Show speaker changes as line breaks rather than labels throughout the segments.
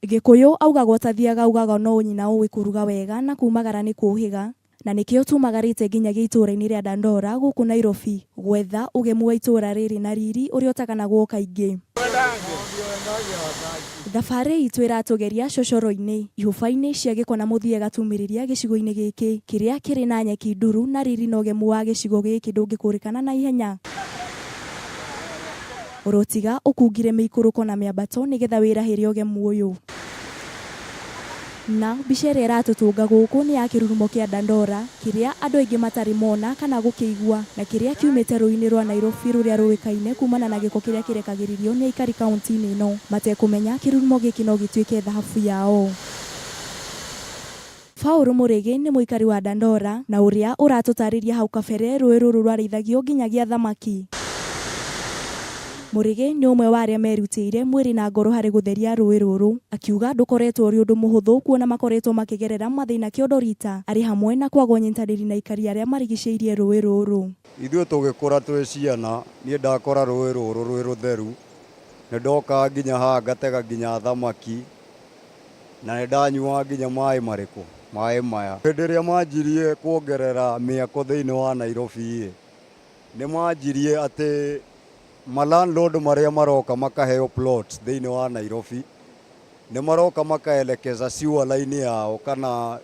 Gĩkũyũ augaga ũtathiaga augaga no nyina ũĩ kũruga wega na kumagara nĩ kũũhĩga, na nĩkĩo tumagarĩte nginyagia itũũra-inĩ rĩa Dandora gũkũ Nairobi gwetha ũgemu wa itũũra rĩrĩ na riri ũrĩa ũtaganagwo kaingĩ. Thabarĩ itũ ĩratũgeria cocoro-inĩ, ihũba-inĩ cia gĩko na mũthia ĩgatumĩrĩria gĩcigo-inĩ gĩkĩ kĩrĩa kĩrĩ na nyeki nduru na riri na ũgemu wa gĩcigo gĩkĩ ndũngĩkũrĩkana na ihenya. Ũrotiga ũkungire mĩikũrũko na mĩambato nĩgetha wĩrahĩre ũgemu ũyũ. Na mbica ĩrĩa ĩratũtũnga gũkũ nĩ ya kĩrurumo kĩa Dandora kĩrĩa andũ aingĩ matarĩ mona kana gũkĩigua na kĩrĩa kiumĩte rũĩ-inĩ rwa Nairobi rũrĩa rũĩkaine kumana na gĩko kĩrĩa kĩrekagĩrĩrio nĩ aikari kaunti-inĩ ĩno matekũmenya kĩrurumo gĩkĩ no gĩtuĩke thahabu yao. Paul Mũrĩgĩ nĩ mũikari wa Dandora na ũrĩa ũratũtarĩria hau kabere rũĩ rũrũ rwarĩithagio nginyagia thamaki. Mũrĩgĩ nĩ ũmwe wa arĩa merutĩire mwĩrĩ na ngoro harĩ gũtheria rũĩ rũrũ, akiuga ndũkoretwo ũrĩ ũndũ mũhũthũ kuona makoretwo makĩgerera mathĩna kĩondo rita arĩ hamwe na kwaga ũnyitanĩri na aikari arĩa marigicĩirie rũĩ rũrũ.
Ithuĩ tũgĩkũra twĩ ciana, niĩ ndakora rũĩ rũrũ rwĩ rũtheru, nĩ ndokaga nginya haha ngatega nginya thamaki, na nĩ ndanyuaga nginya maĩ marĩkũ, maĩ maya. Hĩndĩ ĩrĩa manjirie kuongerera mĩako thĩinĩ wa Nairobi ĩ, nĩ manjirie atĩ ma landlord marĩa maroka makaheo plots thĩinĩ wa Nairobi, nĩ maroka makaelekeza sewer line yao kana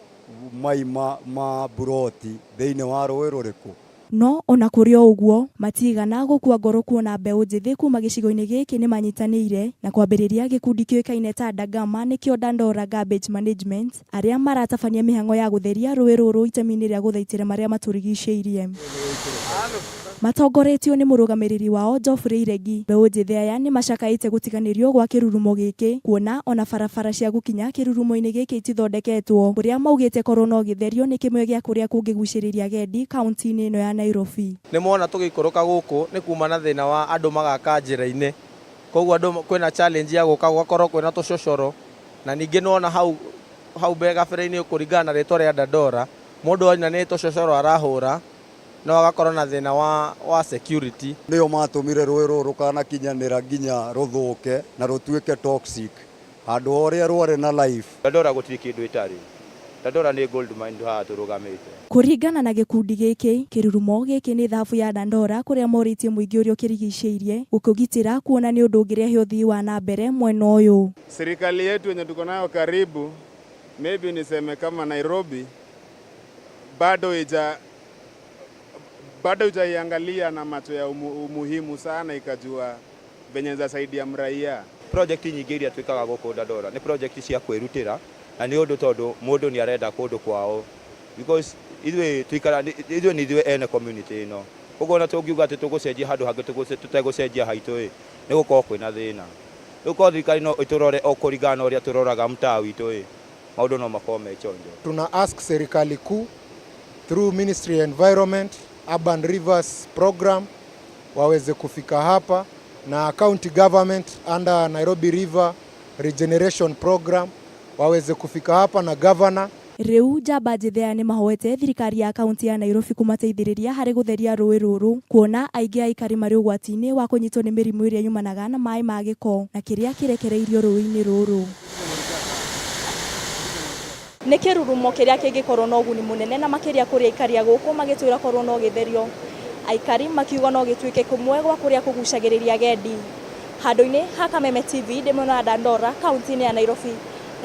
mai ma buroti thĩinĩ wa rũĩ rũrĩkũ.
No ona kũrĩ o ũguo, matigana gũkua ngoro kuona mbeũ njĩthĩ kuma gĩcigo-inĩ gĩkĩ nĩ manyitanĩire na kwambĩrĩria gĩkundi kĩũĩkaine ta Dagama nĩkĩo Dandora Garbage Management arĩa maratabania mĩhang'o ya gũtheria rũĩ rũrũ itemi-inĩ rĩa gũthaitĩra marĩa matũrigicĩirie. Matongoretio nĩ mũrũgamĩrĩri wao Geoffrey Iregi, mbeũ njĩthĩ aya nĩ macakaĩte gũtiganĩrio gwa kĩrurumo gĩkĩ kuona ona barabara cia gũkinya kĩrurumo-inĩ gĩkĩ itithondeketwo, kũrĩa maugĩte korwo no gĩtherio nĩ kĩmwe gĩa kũrĩa kũngĩgucĩrĩria agendi kaunti-inĩ ĩno ya Nairobi.
Nĩ mwona tũgĩikũrũka gũkũ nĩ kuma na thĩna wa andũ magaka njĩra-inĩ, koguo andũ kwĩna challenge ya gũka gũgakorwo kwĩna tũcocoro, na ningĩ nĩwona hau hau mbere gabere-inĩ kũringana na rĩtwa rĩa Dandora, mũndũ ona nĩ tũcocoro arahũra no agakorwo na thĩna wa security.
Nĩo matũmire rũĩ rũrũ rũkanakinyanĩra nginya rũthũke na rũtuĩke toxic handũ ha ũrĩa rwarĩ na life.
Dandora gũtirĩ kĩndũ ĩtarĩ. Dandora nĩ gold mine haha tũrũgamĩte.
Kũringana na gĩkundi gĩkĩ, kĩrurumo gĩkĩ nĩ thahabu ya Dandora kũrĩa morĩtie mũingĩ ũrĩa ũkĩrigicĩirie gũkĩgitĩra kuona nĩ ũndũ ũngĩrehe ũthii wa na mbere mwena ũyũ.
Serikali yetu yenye tuko nayo karibu, maybe niseme kama Nairobi, bado ijaiangalia na macho ya umuhimu sana ikajua venye zasaidia mraia.
Project nyingĩ iria twĩkaga gũkũ Dandora nĩ project cia kwĩrutĩra na nĩ ũndũ tondũ mũndũ nĩ arenda kũndũ kwao because ithuĩ tuikara ithuĩ nĩ ithuĩ ene community ĩno, koguo ona tũngiuga atĩ tũgũcenjia handũ hangĩ tũtegũcenjia haitũ ĩ, nĩ gũkorwo kwĩna thĩna. Rĩu korwo thirikari no ĩtũrore o kũringana na ũrĩa tũroraga mtaa witũ ĩ, maũndũ no makorwo me chonjo.
Tuna ask serikali kuu through Ministry ya Environment, Urban Rivers Program waweze kufika hapa na county government under Nairobi River Regeneration Program waweze kufika hapa na governor.
Rĩu njamba njĩthĩ aya nĩ mahoete thirikari ya kaunti ya Nairobi kũmateithĩrĩria harĩ gũtheria rũĩ rũrũ kuona aingĩ a aikari marĩ ũgwati-inĩ wa kũnyitwo nĩ mĩrimũ ĩrĩa yumanaga na maĩ ma gĩko na kĩrĩa kĩrekereirio rũĩ-inĩ rũrũ. Nĩ kĩrurumo kĩrĩa kĩngĩkorwo na ũguni mũnene na makĩria kũrĩ aikari a gũkũ magĩtwĩra korwo no gĩtherio. Aikari makiuga no gĩtuĩke kũmwe gwa kũrĩa kũgucagĩrĩria agendi. Handũ-inĩ ha Kameme TV ndĩ mwena wa Dandora kaunti-inĩ ya Nairobi.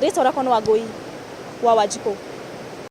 Rĩtwa rĩakwa nĩ Wangũi wa Wanjikũ.